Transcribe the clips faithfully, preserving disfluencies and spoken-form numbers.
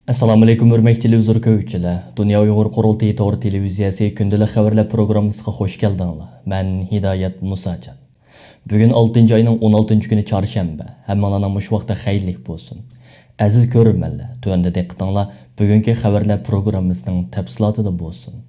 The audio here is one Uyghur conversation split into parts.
ئەسسالامۇئەلەيكۇم، ھۆرمەتلىك تېلېۋىزور كۆرگۈچىلەر. دۇنيا ئۇيغۇر قۇرۇلتىيى تور تېلېۋىزىيەسى كۈندىلىك خەۋەرلەر پروگراممىسىغا خۇش كەلدىڭلار. مەن ھىدايەت مۇساجان. بۈگۈن ئالتىنچى ئاينىڭ ئون ئالتىنچى كۈنى چارشەنبە. ھەممىڭلارنىڭ مۇشۇ ۋاقتى خەيرلىك بولسۇن. ئەزىز كۆرۈرمەنلەر، تۆۋەندە دىققىتىڭلار بۈگۈنكى خەۋەرلەر پروگراممىسىنىڭ تەپسىلاتىدا بولسۇن.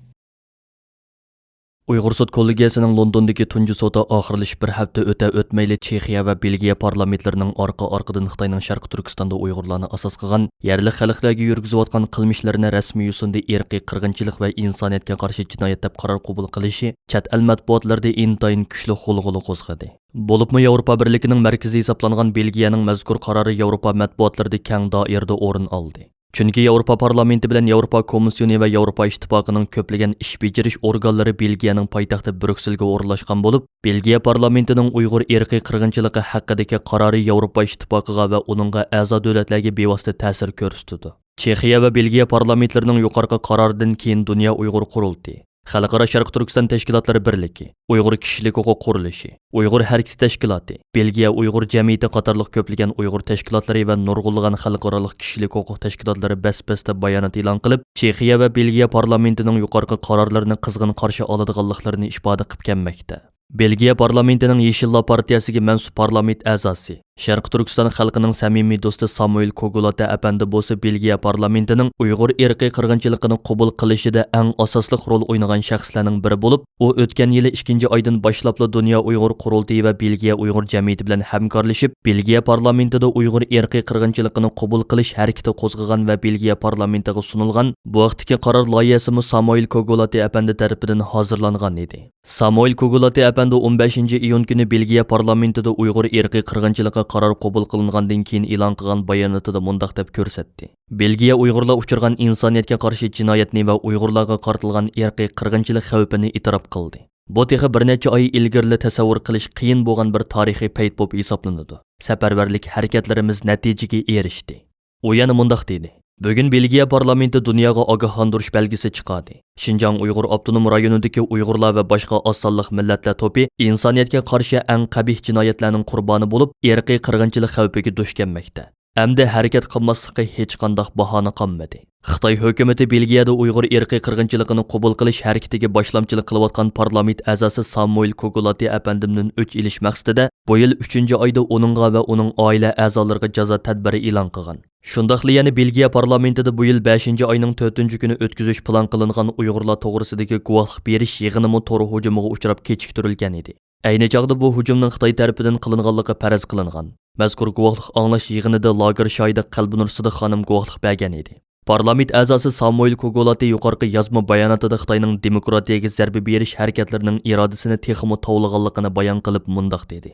ئۇيغۇر سوت كوللېگىيەسىنىڭ لوندوندىكى تۇنجى سوتى ئاخىرلىشىپ بىر ھەپتە ئۆتە-ئۆتمەيلا، چېخىيە ۋە بېلگىيە پارلامېنتلىرىنىڭ ئارقا-ئارقىدىن خىتاينىڭ شەرقىي تۈركىستاندا ئۇيغۇرلارنى ئاساس قىلغان يەرلىك خەلقلەرگە يۈرگۈزۈۋاتقان قىلمىشلىرىنى رەسمىي يوسۇندا ئىرقىي قىرغىنچىلىق ۋە ئىنسانىيەتكە قارشى جىنايەت دەپ قارار قوبۇل قىلىشى چەت ئەل مەتبۇئاتلىرىدا ئىنتايىن كۈچلۈك غۇلغۇلا قوزغىدى. بولۇپمۇ ياۋروپا بىرلىكىنىڭ مەركىزى ھېسابلانغان بېلگىيەنىڭ مەزكۇر قارارى ياۋروپا مەتبۇئاتلىرىدا كەڭ دائىرىدە ئورۇن ئالدى. چۈنكى ياۋروپا پارلامېنتى بىلەن ياۋروپا كومىسسىيونى ۋە ياۋروپا ئىتتىپاقىنىڭ كۆپلىگەن ئىش بېجىرىش ئورگانلىرى بېلگىيەنىڭ پايتەختى بريۇكسېلگە ئورۇنلاشقان بولۇپ، بېلگىيە پارلامېنتىنىڭ ئۇيغۇر ئىرقىي قىرغىنچىلىقى ھەققىدىكى قارارى ياۋروپا ئىتتىپاقىغا ۋە ئۇنىڭغا ئەزا دۆلەتلەرگە بىۋاسىتە تەسىر كۆرسىتىدۇ. چېخىيە ۋە بېلگىيە پارلامېنتلىرىنىڭ يۇقىرىقى قارارىدىن كېيىن دۇنيا ئۇيغۇر قۇرۇلتىيى، خەلقئارا شەرقىي تۈركىستان تەشكىلاتلىرى بىرلىكى، ئۇيغۇر كىشىلىك ھوقۇق قۇرۇلۇشى، ئۇيغۇر ھەرىكىتى تەشكىلاتى، بېلگىيە ئۇيغۇر جەمئىيىتى قاتارلىق كۆپلىگەن ئۇيغۇر تەشكىلاتلىرى ۋە نۇرغۇنلىغان خەلقئارالىق كىشىلىك ھوقۇق تەشكىلاتلىرى بەس-بەستە بايانات ئېلان قىلىپ، چېخىيە ۋە بېلگىيە پارلامېنتىنىڭ يۇقىرىقى قارارلىرىنى قىزغىن قارشى ئالىدىغانلىقلىرىنى ئىپادە قىلىپ كەلمەكتە. بېلگىيە پارلامېنتىنىڭ يېشىللار پارتىيەسىگە مەنسۇپ پارلامېنت ئەزاسى، شەرقىي تۈركىستان خەلقىنىڭ سەمىمىي دوستى سامۇئېل كوگۇلاتى ئەپەندى بولسا بېلگىيە پارلامېنتىنىڭ ئۇيغۇر ئىرقىي قىرغىنچىلىقىنى قوبۇل قىلىشىدا ئەڭ ئاساسلىق رول ئوينىغان شەخسلەرنىڭ بىرى بولۇپ، ئۇ ئۆتكەن يىلى ئىككىنچى ئايدىن باشلاپلا دۇنيا ئۇيغۇر قۇرۇلتىيى ۋە بېلگىيە ئۇيغۇر جەمئىيىتى بىلەن ھەمكارلىشىپ، بېلگىيە پارلامېنتىدا ئۇيغۇر ئىرقىي قىرغىنچىلىقىنى قوبۇل قىلىش ھەرىكىتى قوزغىغان ۋە بېلگىيە پارلامېنتىغا سۇنۇلغان بۇ ھەقتىكى قارار لايىھەسىمۇ سامۇئېل كوگۇلاتى ئەپەندى تەرىپىدىن ھازىرلانغان ئىدى. سامۇئېل كوگۇلاتى ئەپەندى ئون بەشىنچى ئىيۇن كۈنى بېلگىيە پارلامېنتىدا ئۇيغۇر ئىرقىي قىرغىنچىلىقى قارار قوبۇل قىلىنغاندىن كېيىن ئېلان قىلغان باياناتىدا مۇنداق دەپ كۆرسەتتى: بېلگىيە ئۇيغۇرلار ئۇچرىغان ئىنسانىيەتكە قارشى جىنايەتنى ۋە ئۇيغۇرلارغا قارىتىلغان ئىرقىي قىرغىنچىلىق خەۋپىنى ئېتىراپ قىلدى. بۇ تېخى بىر نەچچە ئاي ئىلگىرىلا تەسەۋۋۇر قىلىش قىيىن بولغان بىر تارىخىي پەيت بولۇپ ھېسابلىنىدۇ. سەپەرۋەرلىك ھەرىكەتلىرىمىز نەتىجىگە ئېرىشتى. ئۇ يەنە مۇنداق دېدى: بۈگۈن بېلگىيە پارلامېنتى دۇنياغا ئاگاھلاندۇرۇش بەلگىسى چىقاردى. شىنجاڭ ئۇيغۇر ئاپتونوم رايونىدىكى ئۇيغۇرلار ۋە باشقا ئاز سانلىق مىللەتلەر توپى ئىنسانىيەتكە قارشى ئەڭ قەبىھ جىنايەتلەرنىڭ قۇربانى بولۇپ، ئىرقىي قىرغىنچىلىق خەۋپىگە دۇچ كەلمەكتە. ئەمدى ھەرىكەت قىلماسلىققا ھېچقانداق باھانە قالمىدى. خىتاي ھۆكۈمىتى بېلگىيەدە ئۇيغۇر ئىرقىي قىرغىنچىلىقىنى قوبۇل قىلىش ھەرىكىتىگە باشلامچىلىق قىلىۋاتقان پارلامېنت ئەزاسى سامۇئېل كوگۇلاتى ئەپەندىمدىن ئۆچ ئېلىش مەقسىتىدە بۇ يىل ئۈچىنچى ئايدا ئۇنىڭغا ۋە ئۇنىڭ ئائىلە ئەزالىرىغا جازا تەدبىرى ئېلان قىلغان. شۇنداقلا يەنە بېلگىيە پارلامېنتىدا بۇ يىل بەشىنچى ئاينىڭ تۆتىنچى كۈنى ئۆتكۈزۈش پىلان قىلىنغان ئۇيغۇرلار توغرىسىدىكى گۇۋاھلىق بېرىش يىغىنىمۇ تور ھۇجۇمىغا ئۇچراپ كېچىكتۈرۈلگەن ئىدى. ئەينى چاغدا بۇ ھۇجۇمنىڭ خىتاي تەرىپىدىن قىلىنغانلىقى پەرەز قىلىنغان. مەزكۇر گۇۋاھلىق ئاڭلاش يىغىنىدا لاگېر شاھىدى قەلبىنۇر سىدىق خانىم گۇۋاھلىق بەرگەن ئىدى. پارلامېنت ئەزاسى سامۇئېل كوگۇلاتى يۇقىرىقى يازما باياناتىدا خىتاينىڭ دېموكراتىيەگە زەربە بېرىش ھەرىكەتلىرىنىڭ ئىرادىسىنى تېخىمۇ تاۋلىغانلىقىنى بايان قىلىپ مۇنداق دېدى: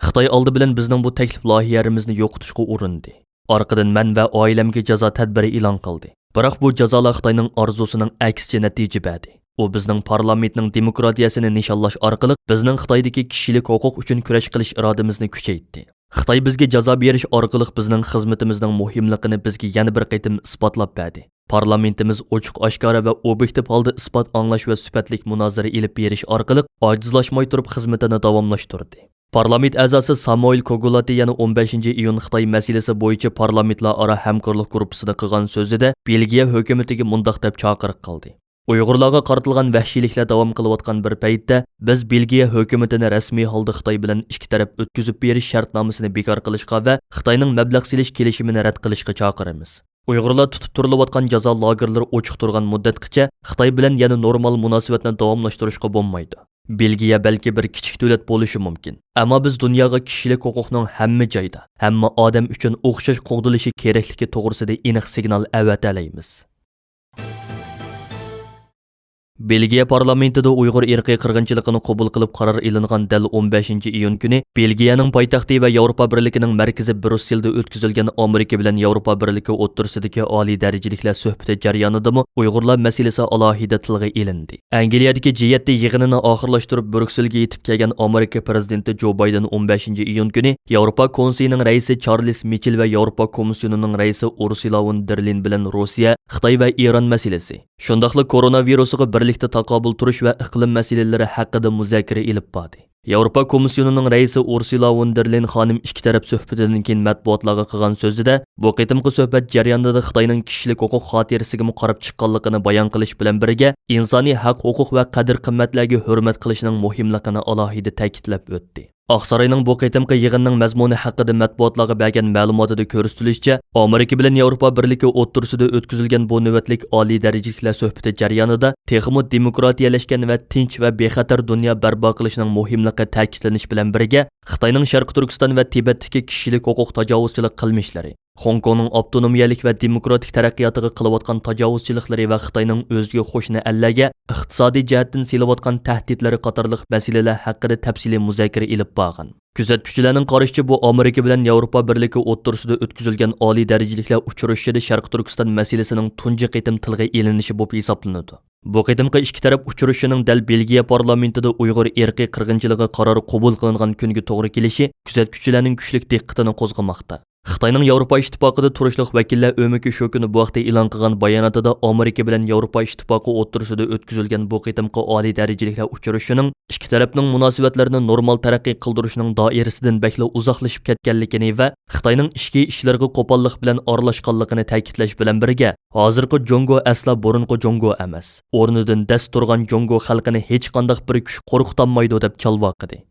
خىتاي ئالدى بىلەن بىزنىڭ بۇ تەكلىپ لايىھەلىرىمىزنى يوقىتىشقا ئۇرۇندى. ئارقىدىن مەن ۋە ئائىلەمگە جازا تەدبىرى ئېلان قىلدى. بىراق بۇ جازالار خىتاينىڭ ئارزۇسىنىڭ ئەكسىچە نەتىجە بەردى. ئۇ بىزنىڭ پارلامېنتنىڭ دېموكراتىيەسىنى نىشانلاش ئارقىلىق بىزنىڭ خىتايدىكى كىشىلىك ھوقۇق ئۈچۈن كۈرەش قىلىش ئىرادىمىزنى كۈچەيتتى. خىتاي بىزگە جازا بېرىش ئارقىلىق بىزنىڭ خىزمىتىمىزنىڭ مۇھىملىقىنى بىزگە يەنە بىر قېتىم ئىسپاتلاپ بەردى. پارلامېنتىمىز ئوچۇق-ئاشكارا ۋە ئوبيېكتىپ ھالدا ئىسپات ئاڭلاش ۋە سۈپەتلىك مۇنازىرە ئېلىپ بېرىش ئارقىلىق ئاجىزلاشماي تۇرۇپ خىزمىتىنى داۋاملاشتۇردى. پارلامېنت ئەزاسى سامۇئېل كوگۇلاتى يەنە ئون بەشىنچى ئىيۇن خىتاي مەسىلىسى بويىچە پارلامېنتلار ئارا ھەمكارلىق گۇرۇپپىسىدا قىلغان سۆزىدە بېلگىيە ھۆكۈمىتىگە مۇنداق دەپ چاقىرىق قىلدى: ئۇيغۇرلارغا قارىتىلغان ۋەھشىيلىكلەر داۋام قىلىۋاتقان بىر پەيتتە، بىز بېلگىيە ھۆكۈمىتىنى رەسمىي ھالدا خىتاي بىلەن ئىككى تەرەپ ئۆتكۈزۈپ بېرىش شەرتنامىسىنى بىكار قىلىشقا ۋە خىتاينىڭ مەبلەغ سېلىش كېلىشىمىنى رەت قىلىشقا چاقىرىمىز. ئۇيغۇرلار تۇتۇپ تۇرۇلۇۋاتقان جازا لاگېرلىرى ئوچۇق تۇرغان مۇددەتكىچە خىتاي بىلەن يەنە نورمال مۇناسىۋەتنى داۋاملاشتۇرۇشقا بولمايدۇ. بېلگىيە بەلكى بىر كىچىك دۆلەت بولۇشى مۇمكىن، ئەمما بىز دۇنياغا كىشىلىك ھوقۇقنىڭ ھەممە جايدا، ھەممە ئادەم ئۈچۈن ئوخشاش قوغدىلىشى كېرەكلىكى توغرىسىدا ئېنىق سىگنال ئەۋەتەلەيمىز. بېلگىيە پارلامېنتىدا ئۇيغۇر ئىرقىي قىرغىنچىلىقىنى قوبۇل قىلىپ قارار ئېلىنغان دەل ئون بەشىنچى ئىيۇن كۈنى بېلگىيەنىڭ پايتەختى ۋە ياۋروپا بىرلىكىنىڭ مەركىزى بريۇسسېلدا ئۆتكۈزۈلگەن ئامېرىكا بىلەن ياۋروپا بىرلىكى ئوتتۇرىسىدىكى ئالىي دەرىجىلىكلەر سۆھبىتى جەريانىدىمۇ ئۇيغۇرلار مەسىلىسى ئالاھىدە تىلغا ئېلىندى. ئەنگلىيەدىكى جى يەتتە يىغىنىنى ئاخىرلاشتۇرۇپ، بريۇكسېلگە يېتىپ كەلگەن ئامېرىكا پىرېزىدېنتى جو بايدېن ئون بەشىنچى ئىيۇن كۈنى ياۋروپا كونسېيىنىڭ رەئىسى چارلىس مىچېل ۋە ياۋروپا كومىسسىيونىنىڭ رەئىسى ئۇرسۇلا ۋون دېر لېين بىلەن روسىيە، خىتاي ۋە ئىران مەسىلىسى، شۇنداقلا كورونا ۋىرۇسىغا بىرلىكتە تاقابىل تۇرۇش ۋە ئىقلىم مەسىلىلىرى ھەققىدە مۇزاكىرە ئېلىپ باردى. ياۋروپا كومىسسىيونىنىڭ رەئىسى ئۇرسۇلا ۋون دېر لېين خانىم ئىككى تەرەپ سۆھبىتىدىن كېيىن مەتبۇئاتلارغا قىلغان سۆزىدە، بۇ قېتىمقى سۆھبەت جەريانىدا خىتاينىڭ كىشىلىك ھوقۇق خاتىرىسىگىمۇ قاراپ چىققانلىقىنى بايان قىلىش بىلەن بىرگە، ئىنسانىي ھەق-ھوقۇق ۋە قەدىر-قىممەتلەرگە ھۆرمەت قىلىشنىڭ مۇھىملىقىنى ئالاھىدە تەكىتلەپ ئۆتتى. ئاقساراينىڭ بۇ قېتىمقى يىغىننىڭ مەزمۇنى ھەققىدە مەتبۇئاتلارغا بەرگەن مەلۇماتىدا كۆرسىتىلىشىچە، ئامېرىكا بىلەن ياۋروپا بىرلىكى ئوتتۇرىسىدا ئۆتكۈزۈلگەن بۇ نۆۋەتلىك ئالىي دەرىجىلىكلەر سۆھبىتى جەريانىدا تېخىمۇ دېموكراتىيەلەشكەن ۋە تىنچ ۋە بىخەتەر دۇنيا بەرپا قىلىشنىڭ مۇھىملىقى تەكىتلىنىش بىلەن بىرگە، خىتاينىڭ شەرقىي تۈركىستان ۋە تىبەتتىكى كىشىلىك ھوقۇق تاجاۋۇزچىلىق قىلمىشلىرى، خوڭكوڭنىڭ ئاپتونومىيەلىك ۋە دېموكراتىك تەرەققىياتىغا قىلىۋاتقان تاجاۋۇزچىلىقلىرى ۋە خىتاينىڭ ئۆزگە قوشنا ئەللەرگە ئىقتىسادىي جەھەتتىن سېلىۋاتقان تەھدىتلىرى قاتارلىق مەسىلىلەر ھەققىدە تەپسىلىي مۇزاكىرە ئېلىپ بارغان. كۆزەتكۈچىلەرنىڭ قارىشىچە، بۇ ئامېرىكا بىلەن ياۋروپا بىرلىكى ئوتتۇرىسىدا ئۆتكۈزۈلگەن ئالىي دەرىجىلىكلەر ئۇچرىشىشىدا شەرقىي تۈركىستان مەسىلىسىنىڭ تۇنجى قېتىم تىلغا ئېلىنىشى بولۇپ ھېسابلىنىدۇ. بۇ قېتىمقى ئىككى تەرەپ ئۇچرىشىشىنىڭ دەل بېلگىيە پارلامېنتىدا ئۇيغۇر ئىرقىي قىرغىنچىلىقى قارارى قوبۇل قىلىنغان كۈنگە توغرا كېلىشى كۆزەتكۈچىلەرنىڭ كۈچلۈك دىققىتىنى قوزغىماقتا. خىتاينىڭ ياۋروپا ئىتتىپاقىدا تۇرۇشلۇق ۋەكىللەر ئۆمىكى شۇ كۈنى بۇ ھەقتە ئېلان قىلغان باياناتىدا ئامېرىكا بىلەن ياۋروپا ئىتتىپاقى ئوتتۇرىسىدا ئۆتكۈزۈلگەن بۇ قېتىمقى ئالىي دەرىجىلىكلەر ئۇچرىشىشىنىڭ ئىككى تەرەپنىڭ مۇناسىۋەتلىرىنى نورمال تەرەققىي قىلدۇرۇشنىڭ دائىرىسىدىن بەكلا ئۇزاقلىشىپ كەتكەنلىكىنى ۋە خىتاينىڭ ئىچكى ئىشلىرىغا قوپاللىق بىلەن ئارىلاشقانلىقىنى تەكىتلەش بىلەن بىرگە، ھازىرقى جۇڭگو ئەسلا بۇرۇنقى جۇڭگو ئەمەس. ئورنىدىن دەس تۇرغان جۇڭگو خەلقىنى ھېچقانداق بىر كۈچ قورقۇتالمايدۇ، دەپ چالۋاقىدى.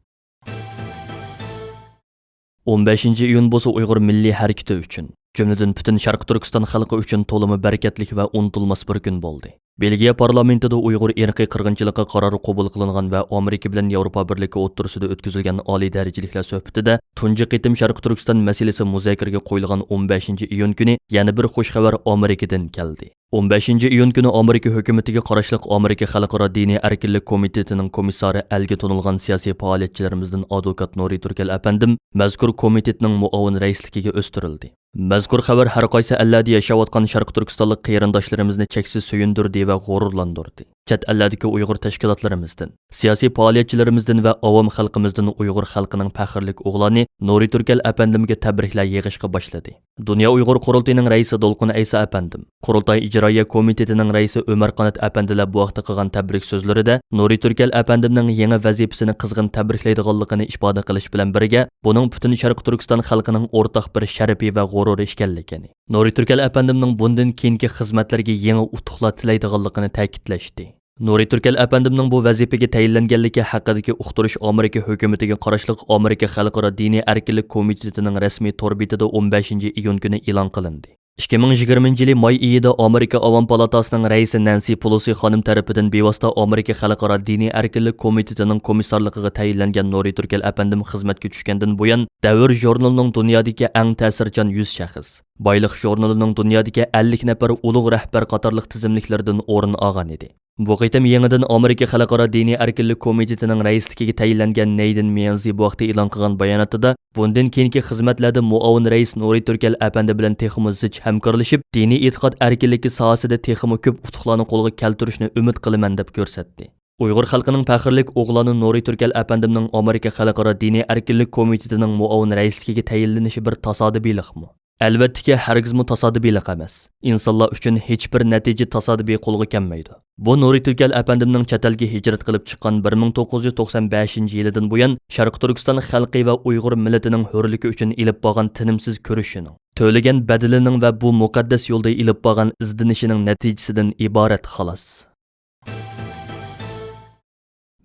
ئون بەشىنچى ئىيۇن بولسا ئۇيغۇر مىللىي ھەرىكىتى ئۈچۈن، جۈملىدىن پۈتۈن شەرقىي تۈركىستان خەلقى ئۈچۈن تولىمۇ بەرىكەتلىك ۋە ئۇنتۇلماس بىر كۈن بولدى. بېلگىيە پارلامېنتىدا ئۇيغۇر ئىرقىي قىرغىنچىلىقى قارارى قوبۇل قىلىنغان ۋە ئامېرىكا بىلەن ياۋروپا بىرلىكى ئوتتۇرىسىدا ئۆتكۈزۈلگەن ئالىي دەرىجىلىكلەر سۆھبىتىدە تۇنجى قېتىم شەرقىي تۈركىستان مەسىلىسى مۇزاكىرىگە قويۇلغان ئون بەشىنچى ئىيۇن كۈنى يەنە بىر خۇش خەۋەر ئامېرىكىدىن كەلدى. ئون بەشىنچى ئىيۇن كۈنى ئامېرىكا ھۆكۈمىتىگە قاراشلىق ئامېرىكا خەلقئارا دىنىي ئەركىنلىك كومىتېتىنىڭ كومىسسارى، ئەلگە تونۇلغان سىياسىي پائالىيەتچىلىرىمىزدىن ئادۋوكات نۇرى تۈركەل ئەپەندىم مەزكۇر كومىتېتنىڭ مۇئاۋىن رەئىسلىكىگە ئۆستۈرۈلدى. مەزكۇر خەۋەر ھەر قايسى ئەللەردە ياشاۋاتقان شەرقىي تۈركىستانلىق قېرىنداشلىرىمىزنى چەكسىز سۆيۈندۈردى ۋە غۇرۇرلاندۇردى. چەت ئەللەردىكى ئۇيغۇر تەشكىلاتلىرىمىزدىن، سىياسىي پائالىيەتچىلىرىمىزدىن ۋە ئاۋام خەلقىمىزدىن ئۇيغۇر خەلقىنىڭ پەخىرلىك ئوغلانى نۇرى تۈركەل ئەپەندىمگە تەبرىكلەر يېغىشقا باشلىدى. دۇنيا ئۇيغۇر قۇرۇلتىيىنىڭ رەئىسى دولقۇن ئەيسا ئەپەندىم، قۇرۇلتاي ئىجرائىيە كومىتېتىنىڭ رەئىسى ئۆمەر قانات ئەپەندىلەر بۇ ھەقتە قىلغان تەبرىك سۆزلىرىدە نۇرى تۈركەل ئەپەندىمنىڭ يېڭى ۋەزىپىسىنى قىزغىن تەبرىكلەيدىغانلىقىنى ئىپادە قىلىش بىلەن بىرگە، بۇنىڭ پۈتۈن شەرقىي تۈركىستان خەلقىنىڭ ئورتاق بىر شەرىپى ۋە غۇرۇرى ئىكەنلىكىنى، نۇرى تۈركەل ئەپەندىمنىڭ بۇندىن كېيىنكى خىزمەتلىرىگە يېڭى ئۇتۇقلار تىلەيدىغانلىقىنى تەكىتلەشتى. نۇرى تۈركەل ئەپەندىمنىڭ بۇ ۋەزىپىگە تەيىنلەنگەنلىكى ھەققىدىكى ئۇقتۇرۇش ئامېرىكا ھۆكۈمىتىگە قاراشلىق ئامېرىكا خەلقئارا دىنىي ئەركىنلىك كومىتېتىنىڭ رەسمىي تور بېتىدە ئون بەشىنچى ئىيۇن كۈنى ئېلان قىلىندى. ئىككى مىڭ يىگىرمىنچى يىلى ماي ئېيىدا ئامېرىكا ئاۋام پالاتاسىنىڭ رەئىسى نەنسى پېلوسى خانىم تەرىپىدىن بىۋاسىتە ئامېرىكا خەلقئارا دىنىي ئەركىنلىك كومىتېتىنىڭ كومىسسارلىقىغا تەيىنلەنگەن نۇرى تۈركەل ئەپەندىم خىزمەتكە چۈشكەندىن بۇيان، دەۋر ژۇرنىلىنىڭ دۇنيادىكى ئەڭ تەسىرچان يۈز شەخس، بايلىق ژۇرنىلىنىڭ دۇنيادىكى ئەللىك نەپەر ئۇلۇغ رەھبەر قاتارلىق تىزىملىكلىرىدىن ئورۇن ئالغان ئىدى. بۇ قېتىم يېڭىدىن ئامېرىكا خەلقئارا دىنىي ئەركىنلىك كومىتېتىنىڭ رەئىسلىكىگە تەيىنلەنگەن نەيدىن ميەنزى بۇ ھەقتە ئېلان قىلغان باياناتىدا، بۇندىن كېيىنكى خىزمەتلەردە مۇئاۋىن رەئىس نۇرى تۈركەل ئەپەندى بىلەن تېخىمۇ زىچ ھەمكارلىشىپ، دىنىي ئېتىقاد ئەركىنلىكى ساھەسىدە تېخىمۇ كۆپ ئۇتۇقلارنى قولغا كەلتۈرۈشنى ئۈمىد قىلىمەن، دەپ كۆرسەتتى. ئۇيغۇر خەلقىنىڭ پەخىرلىك ئوغلانى نۇرى تۈركەل ئەپەندىمنىڭ ئامېرىكا خەلقئارا دىنىي ئەركىنلىك كومىتېتىنىڭ مۇئاۋىن رەئىسلىكىگە تەيىنلىنىشى بىر تاسادىپىيلىقمۇ؟ ئەلۋەتتىكى، ھەرگىزمۇ تاسادىپىيلىق ئەمەس. ئىنسانلار ئۈچۈن ھېچبىر نەتىجە تاسادىپىي قولغا كەلمەيدۇ. بۇ نۇرى تۈركەل ئەپەندىمنىڭ چەت ئەلگە ھىجرەت قىلىپ چىققان بىر مىڭ توققۇز يۈز توقسان بەشىنچى يىلىدىن بۇيان شەرقىي تۈركىستان خەلقى ۋە ئۇيغۇر مىللىتىنىڭ ھۆرلۈكى ئۈچۈن ئېلىپ بارغان تىنىمسىز كۈرىشىنىڭ، تۆلىگەن بەدىلىنىڭ ۋە بۇ مۇقەددەس يولدا ئېلىپ بارغان ئىزدىنىشىنىڭ نەتىجىسىدىن ئىبارەت، خالاس.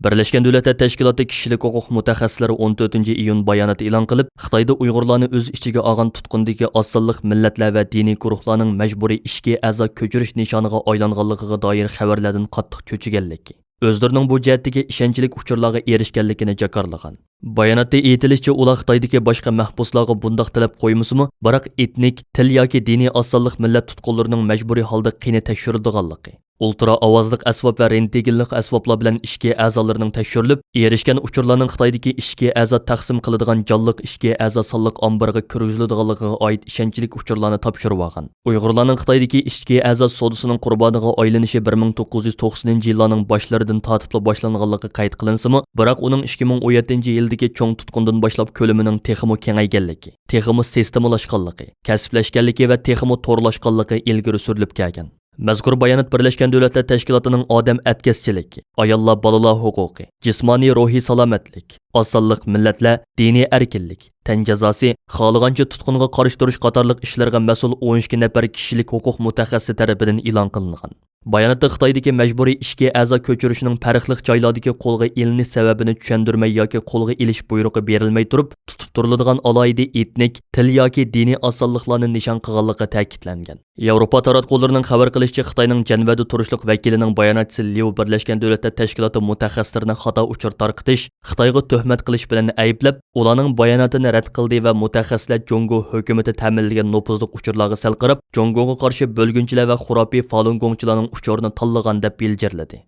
بىرلەشكەن دۆلەتلەر تەشكىلاتى كىشىلىك ھوقۇق مۇتەخەسسىسلىرى ئون تۆتىنچى ئىيۇن بايانات ئېلان قىلىپ، خىتايدا ئۇيغۇرلارنى ئۆز ئىچىگە ئالغان تۇتقۇندىكى ئاز سانلىق مىللەتلەر ۋە دىنىي گۇرۇھلارنىڭ مەجبۇرىي ئىچكى ئەزا كۆچۈرۈش نىشانىغا ئايلانغانلىقىغا دائىر خەۋەرلەردىن قاتتىق چۆچۈگەنلىكى، ئۆزلىرىنىڭ بۇ جەھەتتىكى ئىشەنچلىك ئۇچۇرلارغا ئېرىشكەنلىكىنى جاكارلىغان. باياناتتا ئېيتىلىشىچە، ئۇلار خىتايدىكى باشقا مەھبۇسلارغا بۇنداق تەلەپ قويمىسىمۇ، بىراق ئېتنىك، تىل ياكى دىنىي ئاز سانلىق مىللەت تۇتقۇنلىرىنىڭ مەجبۇرىي ھالدا قېنى تەكشۈرۈلىدىغانلىقى، ئۇلترا ئاۋازلىق ئەسۋاب ۋە رېنتگېنلىق ئەسۋابلار بىلەن ئىچكى ئەزالىرىنىڭ تەكشۈرۈلۈپ، ئېرىشكەن ئۇچۇرلارنىڭ خىتايدىكى ئىچكى ئەزا تەقسىم قىلىدىغان جانلىق ئىچكى ئەزا سانلىق ئامبىرىغا كىرگۈزۈلىدىغانلىقىغا ئائىت ئىشەنچلىك ئۇچۇرلارنى تاپشۇرۇۋالغان. ئۇيغۇرلارنىڭ خىتايدىكى ئىچكى ئەزا سودىسىنىڭ قۇربانىغا ئايلىنىشى بىر مىڭ توققۇز يۈز توقسىنىنچى يىللارنىڭ باشلىرىدىن تارتىپلا باشلانغانلىقى قەيت قىلىنسىمۇ، بىراق ئۇنىڭ ئىككى مىڭ ئون يەتتىنچى يىلدىكى چوڭ تۇتقۇندىن باشلاپ كۆلىمىنىڭ تېخىمۇ كېڭەيگەنلىكى، تېخىمۇ سىستېمىلاشقانلىقى، كەسىپلەشكەنلىكى ۋە تېخىمۇ تورلاشقانلىقى ئىلگىرى سۈرۈلۈپ كەلگەن. مەزكۇر بايانات بىرلەشكەن دۆلەتلەر تەشكىلاتىنىڭ ئادەم ئەتكەسچىلىكى، ئاياللار، بالىلار ھوقۇقى، جىسمانىي، روھىي سالامەتلىك، ئاز سانلىق مىللەتلەر، دىنىي ئەركىنلىك، تەن جازاسى، خالىغانچە تۇتقۇنغا قارشى تۇرۇش قاتارلىق ئىشلارغا مەسئۇل ئون ئىككى نەپەر كىشىلىك ھوقۇق مۇتەخەسسىسى تەرىپىدىن ئېلان قىلىنغان. باياناتتا خىتايدىكى مەجبۇرىي ئىچكى ئەزا كۆچۈرۈشنىڭ پەرقلىق جايلاردىكى قولغا ئېلىنىش سەۋەبىنى چۈشەندۈرمەي ياكى قولغا ئېلىش بۇيرۇقى بېرىلمەي تۇرۇپ، تۇتۇپ تۇرۇلىدىغان ئالاھىدە ئېتنىك، تىل ياكى دىنىي ئاز سانلىقلارنى نىشان قىلغانلىقى تەكىتلەنگەن. ياۋروپا تاراتقۇلىرىنىڭ خەۋەر قىلىشىچە، خىتاينىڭ جەنۋەدە تۇرۇشلۇق ۋەكىلىنىڭ باياناتچىسى ليۇ بىرلەشكەن دۆلەتلەر تەشكىلاتى مۇتەخەسسىسلىرىنى خاتا ئۇچۇر تارقىتىش، خىتايغا تۆھمەت قىلىش بىلەن ئەيىبلەپ، ئۇلارنىڭ باياناتىنى رەت قىلدى ۋە مۇتەخەسسىسلەر جۇڭگو ھۆكۈمىتى تەمىنلىگەن نوپۇزلۇق ئۇچۇرلارغا سەل قاراپ، جۇڭگوغا قارشى بۆلگۈنچىلەر ۋە خۇراپىي فالۇنگوڭچىلارنىڭ ئۇچۇرىنى تاللىغان دەپ ئىلگىرىلىدى.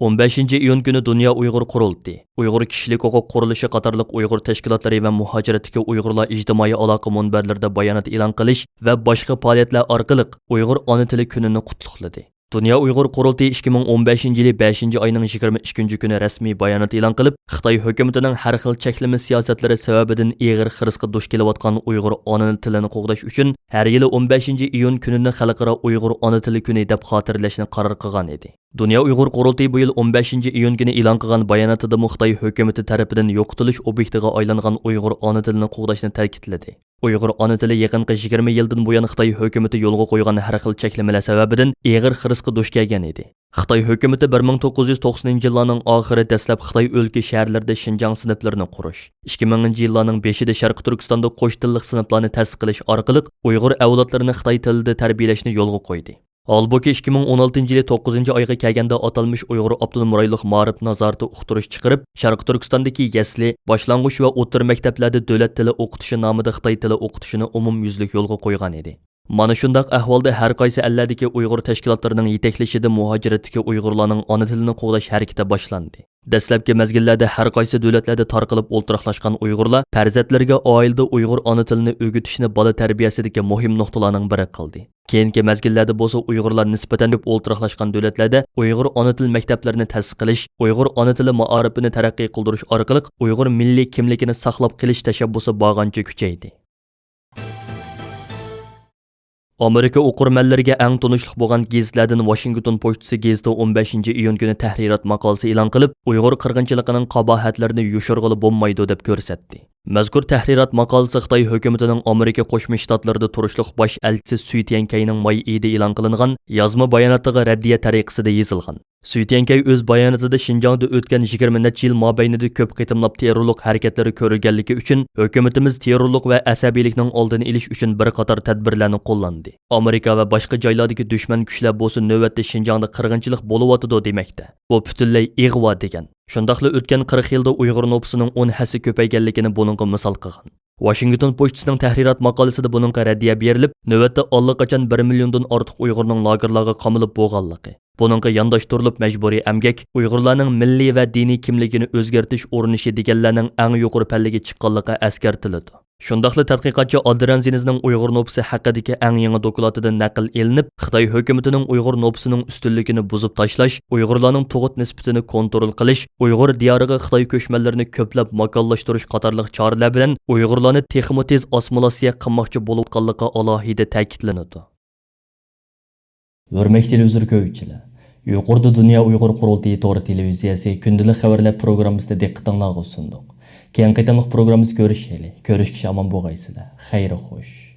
ئون بەشىنچى ئىيۇن كۈنى دۇنيا ئۇيغۇر قۇرۇلتىيى، ئۇيغۇر كىشىلىك ھوقۇق قۇرۇلۇشى قاتارلىق ئۇيغۇر تەشكىلاتلىرى ۋە مۇھاجىرەتتىكى ئۇيغۇرلار ئىجتىمائىي ئالاقە مۇنبەرلىرىدە بايانات ئېلان قىلىش ۋە باشقا پائالىيەتلەر ئارقىلىق ئۇيغۇر ئانا تىلى كۈنىنى قۇتلۇقلىدى. دۇنيا ئۇيغۇر قۇرۇلتىيى ئىككى مىڭ ئون بەشىنچى يىلى بەشىنچى ئاينىڭ يىگىرمە ئىككىنچى كۈنى رەسمىي بايانات ئېلان قىلىپ، خىتاي ھۆكۈمىتىنىڭ ھەر خىل چەكلىمە سىياسەتلىرى سەۋەبىدىن ئېغىر خىرىسقا دۇچ كېلىۋاتقان ئۇيغۇر ئانا تىلىنى قوغداش ئۈچۈن ھەر يىلى ئون بەشىنچى ئىيۇن كۈنىنى خەلقئارا ئۇيغۇر ئانا تىلى كۈنى دەپ خاتىرىلەشنى قارار قىلغان ئىدى. دۇنيا ئۇيغۇر قۇرۇلتىيى بۇ يىل ئون بەشىنچى ئىيۇن كۈنى ئېلان قىلغان باياناتىدىمۇ خىتاي ھۆكۈمىتى تەرىپىدىن يوقىتىلىش ئوبيېكتىغا ئايلانغان ئۇيغۇر ئانا تىلىنى قوغداشنى تەكىتلىدى. ئۇيغۇر ئانا تىلى يېقىنقى يىگىرمە يىلدىن بۇيان خىتاي ھۆكۈمىتى يولغا قويغان ھەر خىل چەكلىمىلەر سەۋەبىدىن ئېغىر خىرىسقا دۇچ كەلگەن ئىدى. خىتاي ھۆكۈمىتى بىر مىڭ توققۇز يۈز توقسىنىنچى يىللارنىڭ ئاخىرى دەسلەپ خىتاي ئۆلكە شەھەرلىرىدە شىنجاڭ سىنىپلىرىنى قۇرۇش، ئىككى مىڭىنچى يىللارنىڭ بېشىدا شەرقىي تۈركىستاندا قوش تىللىق سىنىپلارنى تەسىس قىلىش ئارقىلىق ئۇيغۇر ئەۋلادلىرىنى خىتاي تىلىدا تەربىيەلەشنى يولغا قويدى. ھالبۇكى، ئىككى مىڭ ئون ئالتىنچى يىلى توققۇزىنچى ئايغا كەلگەندە ئاتالمىش ئۇيغۇر ئاپتونوم رايونلۇق مائارىپ نازارىتى ئۇقتۇرۇش چىقىرىپ، شەرقىي تۈركىستاندىكى يەسلى، باشلانغۇچ ۋە ئوتتۇرا مەكتەپلەردە دۆلەت تىلى ئوقۇتۇشى نامىدا خىتاي تىلى ئوقۇتۇشىنى ئومۇميۈزلۈك يولغا قويغان ئىدى. مانا شۇنداق ئەھۋالدا ھەر قايسى ئەللەردىكى ئۇيغۇر تەشكىلاتلىرىنىڭ يېتەكلىشىدە مۇھاجىرەتتىكى ئۇيغۇرلارنىڭ ئانا تىلىنى قوغداش ھەرىكىتى باشلاندى. دەسلەپكى مەزگىللەردە ھەر قايسى دۆلەتلەردە تارقىلىپ ئولتۇراقلاشقان ئۇيغۇرلار پەرزەنتلىرىگە ئائىلىدە ئۇيغۇر ئانا تىلىنى ئۆگىتىشنى بالا تەربىيەسىدىكى مۇھىم نۇقتىلارنىڭ بىرى قىلدى. كېيىنكى مەزگىللەردە بولسا ئۇيغۇرلار نىسبەتەن كۆپ ئولتۇراقلاشقان دۆلەتلەردە ئۇيغۇر ئانا تىل مەكتەپلىرىنى تەسىس قىلىش، ئۇيغۇر ئانا تىلى مائارىپىنى تەرەققىي قىلدۇرۇش ئارقىلىق ئۇيغۇر مىللىي كىملىكىنى ساقلاپ قېلىش تەشەببۇسى بارغانچە كۈچەيدى. ئامېرىكا ئوقۇرمەنلىرىگە ئەڭ تونۇشلۇق بولغان گېزىتلەردىن ۋاشىنگتون پوچتىسى گېزىتى ئون بەشىنچى ئىيۇن كۈنى تەھرىرات ماقالىسى ئېلان قىلىپ، ئۇيغۇر قىرغىنچىلىقىنىڭ قاباھەتلىرىنى يوشۇرغىلى بولمايدۇ دەپ كۆرسەتتى. مەزكۇر تەھرىرات ماقالىسى خىتاي ھۆكۈمىتىنىڭ ئامېرىكا قوشما شتاتلىرىدا تۇرۇشلۇق باش ئەلچىسى سۈي تيەنكەينىڭ ماي ئېيىدا ئېلان قىلىنغان يازما باياناتىغا رەددىيە تەرىقىسىدە يېزىلغان. سۈي تيەنكەي ئۆز باياناتىدا شىنجاڭدا ئۆتكەن يىگىرمە نەچچە يىل مابەينىدە كۆپ قېتىملاپ تېررورلۇق ھەرىكەتلىرى كۆرۈلگەنلىكى ئۈچۈن، ھۆكۈمىتىمىز تېررورلۇق ۋە ئەسەبىيلىكنىڭ ئالدىنى ئېلىش ئۈچۈن بىر قاتار تەدبىرلەرنى قوللاندى. ئامېرىكا ۋە باشقا جايلاردىكى دۈشمەن كۈچلەر بولسا نۆۋەتتە شىنجاڭدا قىرغىنچىلىق بولۇۋاتىدۇ دېمەكتە. بۇ پۈتۈنلەي ئىغۋا دېگەن. شۇنداقلا ئۆتكەن قىرىق يىلدا ئۇيغۇر نوپۇسىنىڭ ئون ھەسسە كۆپەيگەنلىكىنى بۇنىڭغا مىسال قىلغان. ۋاشىنگتون پوچتىسىنىڭ تەھرىرات ماقالىسىدا بۇنىڭغا رەددىيە بېرىلىپ، نۆۋەتتە ئاللىقاچان بىر مىليوندىن ئارتۇق ئۇيغۇرنىڭ لاگېرلارغا قامىلىپ بولغانلىقى، بۇنىڭغا يانداشتۇرۇلۇپ مەجبۇرىي ئەمگەك، ئۇيغۇرلارنىڭ مىللىي ۋە دىنىي كىملىكىنى ئۆزگەرتىش ئۇرۇنۇشى دېگەنلەرنىڭ ئەڭ يۇقىرى پەللىگە چىققانلىقى ئەسكەرتىلىدۇ. شۇنداقلا تەتقىقاتچى ئادرەن زىنىزنىڭ ئۇيغۇر نوپۇسى ھەققىدىكى ئەڭ يېڭى دوكلاتىدىن نەقىل ئېلىنىپ، خىتاي ھۆكۈمىتىنىڭ ئۇيغۇر نوپۇسىنىڭ ئۈستۈنلۈكىنى بۇزۇپ تاشلاش، ئۇيغۇرلارنىڭ تۇغۇت نىسبىتىنى كونترول قىلىش، ئۇيغۇر دىيارىغا خىتاي كۆچمەنلىرىنى كۆپلەپ ماكانلاشتۇرۇش قاتارلىق چارىلەر بىلەن ئۇيغۇرلارنى تېخىمۇ تېز ئاسسىمىلياتسىيە قىلماقچى بولۇۋاتقانلىقى ئالاھىدە تەكىتلىنىدۇ. ھۆرمەتلىك تېلېۋىزور كۆرگۈچىلەر، يۇقىرىدا دۇنيا ئۇيغۇر قۇرۇلتىيى تور تېلېۋىزىيەسى كۈندىلىك خەۋەرلەر پروگراممىسىنى دىققىتىڭلارغا سۇندۇق. كېيىنكى قېتىملىق پروگراممىسىدا كۆرۈشەيلى. كۆرۈشكىچە ئامان بولغايسىلەر. خەير خوش.